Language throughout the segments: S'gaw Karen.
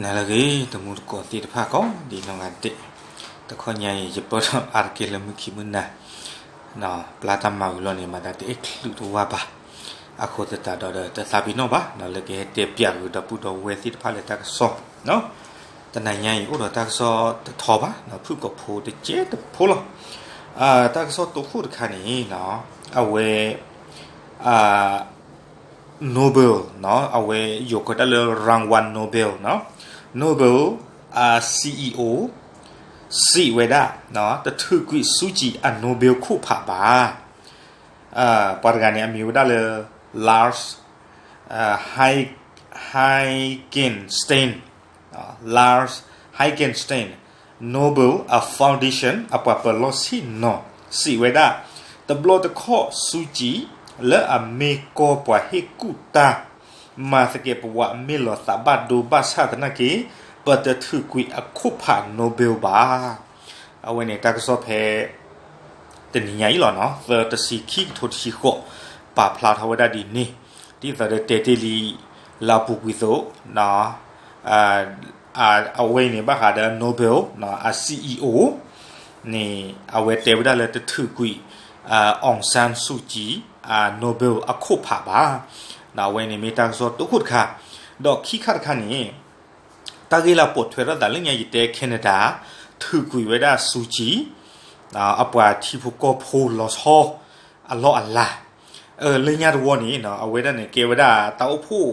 နၤလၢအဂ့ၤ တံၤသကိးသ့ၣ်တဖၣ်ကိးဒံနီၢ်ဂၤဒဲး, တခီညါအံၤ ယပၢၢ်ထီၣ်အါတက့ၢ်လၢမုၢ်ခံမုၢ်နၤ, ပျၢ်တၢ်မၤဝံၤလီၤန့ၣ် မၤသးတအဲၣ်ချုးတဝါဘၣ်, အဃိသတးဒီး တသးပ့ၤနီၣ်ဘၣ် လၢကဟဲတဲပၠးကဒီပုၢ်ဒီဝဲၢ်သ့ၣ်တဖၣ်လၢတၢ်ကစီၣ်, တနၤညါအံၤ အိၣ်ဒီးတၢ်ကစီၣ်တထီဘၣ် ဖုၣ်ကိာ်ဖိတကဲတဖိလီၤ. တၢ်ကစီၣ်တိခိၣ်တခါန့ၣ် အဝဲ Nobel အဝဲယိၤကိးတၢ်လၢ rangwal Nobel Nobel CEO စံးဝဲဒၣ် တထုးကွံာ်စူးကံၤအ Nobel ခိၣ်ဖးဘၣ်. ပှၤတဂၤန့ၣ် အမံၤဝဲဒၣ်လၢ Lars Heikenstein, Lars Heikenstein, Nobel Foundation အပှၤပၢၤလီၢ်ဆ့ၣ်နီၤ စံးဝဲဒၣ်, တဘျီတခီၣ်စူးကံၤ လၢအမ့ၢ်ကီၢ်ပှၤဟ့ၣ်ကူၣ်တၢ် မၤသကဲးပဝးမ့ၢ်လီၤသးဘၣ်ဒိဘၣ်ဆၣ်သနာ်က့ ပတထုးကွံာ်အခိၣ်ဖး Nobel ဘၣ်. အဝဲန့ၣ်တၢ်ကစီၣ်ဖဲ တနံၤညါအံၤလီၤနီၤ သၢတဆံခံကထိတဆံဃိး ပာ်ဖျါထီၣ်ဝဲဒၣ်ဒ်န့ၣ်, ဒ်သိးဒီးတဲတ့ၢ်လံ လၢအပူၤကွံာ်အသိး အဝဲအံၤန့ၣ် ဘၣ်ဃးဒီး Nobel အ CEO န့ၣ် အဝဲတဲဝဲဒၣ်လၢတထုးကွံာ် Aung San Suu Kyi Nobel အခိၣ်ဖးဘၣ်. အဝဲန့ၣ်မ့ၢ်တၢ်ကစီၣ်တိခိၣ်တခါ, ဒီးခံခါတခါန့ၣ် တၢ်ဂ့ၢ်လၢပိာ်ထွဲထီၣ်သးလၢညါ ယတဲ Canada ထုးကွံာ်ဝဲဒၣ် Suu Kyi အပှၤထံဖိကီၢ်ဖိလီၤဆီ အလီၢ်အလၤ လၢညါတဝီန့ၣ် အဝဲဒၣ်န့ၣ် ကဲဝဲဒၣ်တၢ်အိၣ်ဖှိၣ်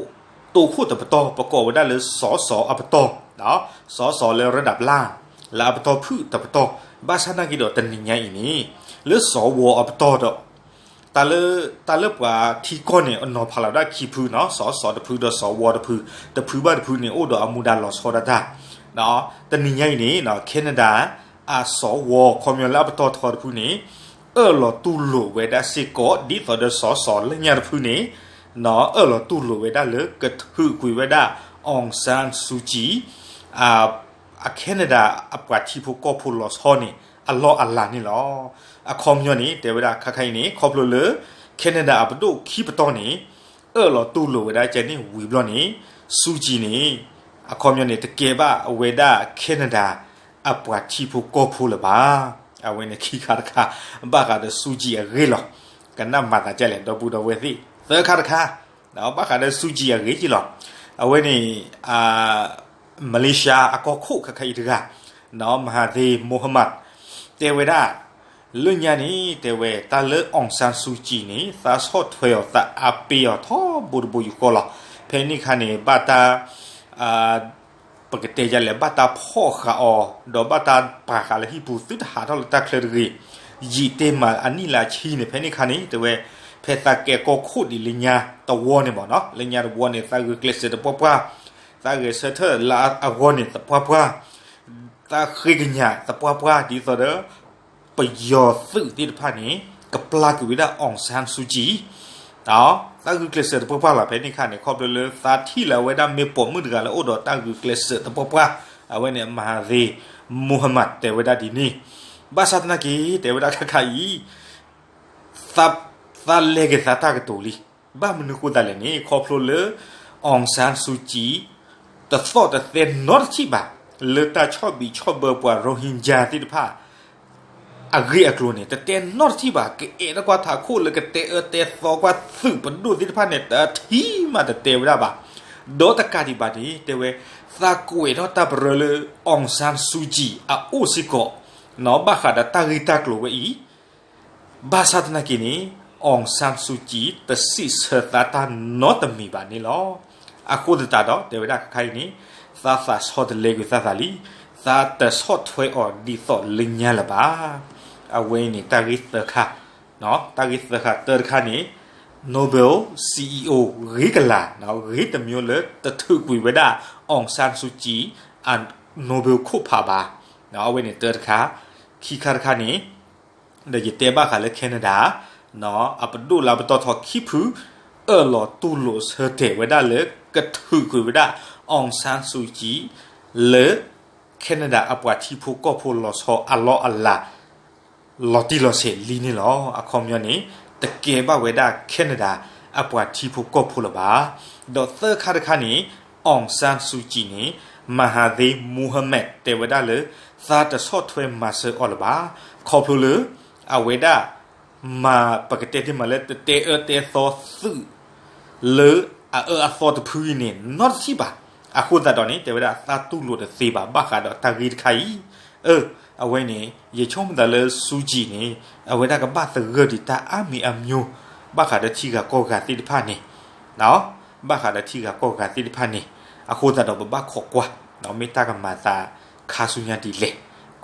တိခိၣ်တပတီၢ် ပကိးဝဲဒၣ်လၢ စီၤစီၤအပတီၢ်, စီၤစီၤလၢရဒၣ်ပျၢ် လၢအပတီၢ်ဖုၣ်တပတီၢ်, ဘၣ်ဆၣ်သနာ်က့ဒီးတနံၤညါအံၤန့ၣ် လၢစီၤဝီအပတီၢ်ဒီး တၢ်လၢပှၤထံကီၢ်န့ၣ် အနီၤဖးလီၤဝဲဒၣ်ခံဖုနီၤ, စီၤစီၤတဖုဒီးစီၤဝီတဖု, တဖုဘၣ်တဖုန့ၣ် အိၣ်ဒီးအမူဒါလီၤဆီဒၣ်တၢ်, တနံၤညါအံၤန့ၣ် Canada အစီၤဝီ ခီပညီလၢအပတီၢ်ထီတဖုန့ၣ် အၢၣ်လီၤတူၢ်လိာ်ဝဲဒၣ်စ့ၢ်ကီး ဒ်သိးဒီးစီၤစီၤလၢညါတဖုန့ၣ် အၢၣ်လီၤတူၢ်လိာ်ဝဲဒၣ်လၢကထုးကွံာ်ဝဲဒၣ် Aung San Suu Kyi အ Canada အပှၤထံဖိကီၢ်ဖိလီၤဆီန့ၣ် အလီၢ်အလၤန့ၣ်လီၤ. အခီပညီန့ၣ် တဲဝဲဒၣ်ခါခါအံၤန့ၣ် ခီဖျိလၢ Canada အပဒိၣ်ခံပတီၢ်န့ၣ် အၢၣ်လီၤတူၢ်လိာ်ဝဲဒၣ်ကဲန့ၣ်ဝံၤဘျီန့ၣ် Suu Kyi န့ၣ် အခီပညီန့ၣ် တကဲဘၣ်ဝဲဒၣ် Canada အပှၤထံဖိကီၢ်ဖိလၢၤဘၣ်. အဝဲန့ၣ်ခံခါတခါ ဘၣ်ဃးဒီး Suu Kyi အဂ့ၢ်လီၤ. ကနၣ်မၤသးဒ်လဲၣ် ဒီပုၢ်ဒီဝဲၢ်သ့ၣ်, သၢခါတခါ ဘၣ်ဃးဒီး Suu Kyi အဂ့ၢ်က့လီၤ. အဝဲန့ၣ် Malaysia အကီၢ်ခိၣ်ခဲခါအံၤတဂၤ Mahathir Mohamad တဲဝဲဒၣ် လၢညါန့ၣ် တဲဝဲ တၢ်လၢ Aung San Suu Kyi န့ၣ် သးဆီၣ်ထွဲအီၤ သးအါပ့ၤအီၤထီဘိတဘိယူၢ်ဃီလီၤ. ဖဲန့ၣ်ခါန့ၣ် ဘၣ်တၢ် ပကတဲယလဲၣ် ဘၣ်တၢ်ဖီၣ်ဃာ်အီၤ ဒီးဘၣ်တၢ်ပာ်ဃာ်လၢဟံၣ်ပူၤ သုတဟးထီၣ်လၢတၢ်ချၢတဂ့ၤ, ယံာ်တ့ၢ်မးအနံၣ်လၢအဆံန့ၣ် ဖဲန့ၣ်ခါန့ၣ် တဲဝဲ ဖဲသးကဲကီၢ်ခိၣ်ဒ်လၢညါတဝီန့ၣ်မ့ၢ်နီၤ လၢညါတဝီန့ၣ် သးဂုာ်ကျဲးစၢးသပှၢ်ပှၢ်, သးဂဲၤဆၢထၢၣ်လၢအဂီၢ်န့ၣ်သပှၢ်ပှၢ်, သးဃ့ကညးသပှၢ်ပှၢ် ဒ်သိးဒီး ပယီၤသုးသ့ၣ်တဖၣ်န့ၣ် ကပျၢ်ကွံာ်ဝဲဒၣ် Aung San Suu Kyi သးဂုာ်ကျဲးစၢးသပှၢ်ပှၢ်လီၤ. ဖဲန့ၣ်ခါန့ၣ် ခီဖျိလၢသးထံၣ်လၢအဝဲဒၣ်မ့ၢ်ပိာ်မုၣ်တဂၤလၢအိၣ်ဒီးတၢ်ဂုာ်ကျဲးစၢးသပှၢ်ပှၢ်, အဝဲန့ၣ် Mahathir Mohamad တဲဝဲဒၣ်ဒ်န့ၣ်, ဘၣ်ဆၣ်သနာ်က့ တဲဝဲဒၣ်ခါခါအံၤ သးလဲၤက့ၤသးတၢ်ကတိၤလံ. ဘၣ်မနုၤဃိသးလဲၣ်န့ၣ် ခီဖျိလၢ Aung San Suu Kyi တသီၣ်တသဲနီတထံၣ်ဘၣ် လၢတၢ်ဆီၣ်ဘံးဆီၣ်ဘၢပှၤ Rohingya သ့ၣ်တဖၣ် အဂ့ၢ်အကျိၤန့ၣ် တတဲနီတထံၣ်ဘၣ်. ကအဲၣ်ဒိးကွၢ်ထးခိၣ်လၢကတဲအၢတဲသီကွၢ်သုးပဒိၣ်သ့ၣ်တဖၣ်န့ၣ် တထံၣ်မးတတဲဝဲဒၣ်ဘၣ်. ဒီးတကးဒံးဘၣ်န့ၣ် တဲဝဲ သးကွဲးထီၣ်တၢ်ပရၢလၢ Aung San Suu Kyi အအိၣ်စ့ၢ်ကီး ဘၣ်ဃးဒီးတၢ်ဂ့ၢ်တၢ်ကျိၤဝဲအံၤ ဘၣ်ဆၣ်သနာ်က့န့ၣ် Aung San Suu Kyi တစံးဆၢသးတၢ်နီတမံၤဘၣ်န့ၣ်လီၤ. အဃိသတးဒီး တဲဝဲဒၣ်ခါခါအံၤန့ၣ် သးသးဆီတလဲကွံာ်သးသးလံ, သးတဆီၣ်ထွဲအီၤဒ်သိးလၢညါလၢၤဘၣ်. အဝဲအံၤန့ၣ် တၢ်ဂ့ၢ်သၢခါ, တၢ်ဂ့ၢ်သၢခါ တၢတခါန့ၣ် Nobel CEO ဂ့ၤကလာ် ဂ့ၤတမျိုးလၢတထုးကွံာ်ဝဲဒၣ် Aung San Suu Kyi အ Nobel ခိၣ်ဖးဘၣ်. အဝဲန့ၣ်တၢတခါ, ခံခါတခါန့ၣ် ဒီးယတဲဘၣ်ဃးလၢ Canada အပဒိၣ်လၢအပတီၢ်ထီခံဖု အၢၣ်လီၤတူၢ်လိာ်ဆၢတဲာ်ဝဲဒၣ်လၢကထုးကွံာ်ဝဲဒၣ် Aung San Suu Kyi လၢ Canada အပှၤထံဖိကီၢ်ဖိလီၤဆီအလီၢ်အလၤ လီၤတံၢ်လီၤဆဲးလံန့ၣ်လီၤ. အခီပညီန့ၣ် တကဲဘၣ်ဝဲဒၣ် Canada အပှၤထံဖိကီၢ်ဖိလၢၤဘၣ်. ဒီးသၢခါတခါန့ၣ် Aung San Suu Kyi န့ၣ် Mahathir Mohamad တဲဝဲဒၣ်လၢ သးတဆီၣ်ထွဲမၤစၢၤအီၤလၢၤဘၣ်. ခီဖျိလၢ အဝဲဒၣ် မၤပကတဲတ့ၢ်မးလၢ တတဲအၢတဲသီသုး လၢအအၢအသီတဖုအံၤန့ၣ် နီတထံၣ်ဘၣ်. အဃိသတးဒီးန့ၣ် တဲဝဲဒၣ်သးတူၢ်လိာ်တသ့ဘၣ် ဘၣ်ဃးဒီးတၢ်ဂ့ၢ်တခါအံၤ. အၢ အဝဲန့ၣ် ယဆိကမိၣ်သးလၢ စူကၠံ န့ၣ် အဝဲဒၣ်ကဘၣ်သဂၢၢ်ဒံးတၢ်အါမံၤအါမျိၤ ဘၣ်ဃးဒီးထံဂၤကီၢ်ဂၤသ့ၣ်တဖၣ်န့ၣ် ဘၣ်ဃးဒီးထံဂၤကီၢ်ဂၤသ့ၣ်တဖၣ်န့ၣ်. အဃိသတးဒီးပဘၣ်ခိးကွၢ် မ့ၢ်တၢ်ကမၤသးခါဆူညါဒ်လဲၣ်,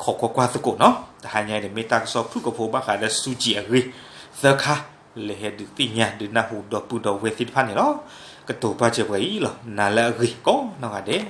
ခိးကွၢ်ကွၢ်သကိးနီၤ. တဟါညါအံၤန့ၣ် မ့ၢ်တၢ်ကစီၣ်ဖုၣ်ကိာ်ဖိဘၣ်ဃးဒီးစူကၠံအဂ့ၢ် သၢခါ လဲၤဟဲဒုးသ့ၣ်ညါဒုးနၢ်ဟူဒီပုၢ်ဒီဝဲၢ်သ့ၣ်တဖၣ်န့ၣ်လီၤ. ကတိၤပာ်စၢၤပှၤအံၤလီၤ. နၤလၢအဂ့ၤကိးနီၢ်ဂၤဒဲး